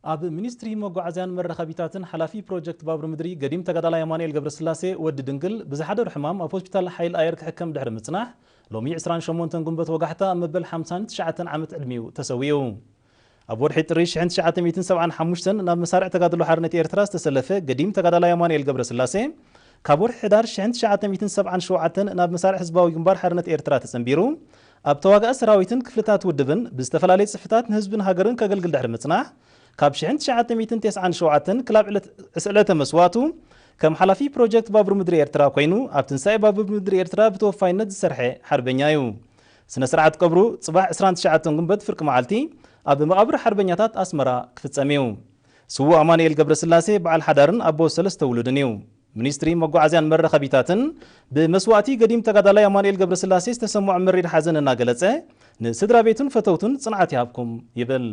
ኣብ ሚኒስትሪ መጓዓዝያን መራኸቢታትን ሓላፊ ፕሮጀክት ባቡር ምድሪ ገዲም ተጋዳላይ ኣማኑኤል ገብረስላሴ ወዲ ድንግል ብዝሓደሮ ሕማም ኣብ ሆስፒታል ሓይል ኣየር ክሕከም ድሕሪ ምጽናሕ፣ ሎሚ ዕስራን ሸሞንተን ጉንበት ወጋሕታ ኣብ መበል ሓምሳን ትሽዓተን ዓመት ዕድሚኡ ተሰዊኡ። ኣብ ወርሒ ጥሪ ሽሕን ትሽዓተ ሚእትን ሰብዓን ሓሙሽተን ናብ መሳርዕ ተጋድሎ ሓርነት ኤርትራ ዝተሰለፈ ገዲም ተጋዳላይ ኣማኑኤል ገብረስላሴ፣ ካብ ወርሒ ሕዳር ሽሕን ትሽዓተ ሚእትን ሰብዓን ሸውዓተን ናብ መሳርዕ ህዝባዊ ግንባር ሓርነት ኤርትራ ተጸንቢሩ፣ ኣብ ተዋጋኢ ሰራዊትን ክፍልታት ውድብን ብዝተፈላለየ ጽፍታት ንህዝብን ሃገርን ከገልግል ድሕሪ ምጽናሕ፣ ካብ ሽሕን ትሽዓተ ሚእትን ተስዓን ሸውዓተን ክላብ ዕለት-፣ ዕስ-፣ ዕለተ መስዋእቱ ከም ሓላፊ ፕሮጀክት ባቡር ምድሪ ኤርትራ ኮይኑ፣ ኣብ ትንሳኤ ባቡር ምድሪ ኤርትራ ብተወፋይነት ዝሰርሐ ሓርበኛ እዩ። ስነ ስርዓት ቀብሩ ጽባሕ ዕስራን ትሽዓተን ጉንበት ፍርቂ መዓልቲ ኣብ መቓብር ሓርበኛታት ኣስመራ ክፍጸም እዩ። ስዉእ ኣማኑኤል ገብረስላሴ በዓል ሓዳርን ኣቦ ሰለስተ ውሉድን እዩ። ሚኒስትሪ መጓዓዝያን መራኸቢታትን ብመስዋእቲ ገዲም ተጋዳላይ ኣማኑኤል ገብረስላሴ ዝተሰምዖ መሪር ሓዘን እናገለጸ፣ ንስድራ ቤቱን ፈተውቱን ጽንዓት ይሃብኩም ይብል።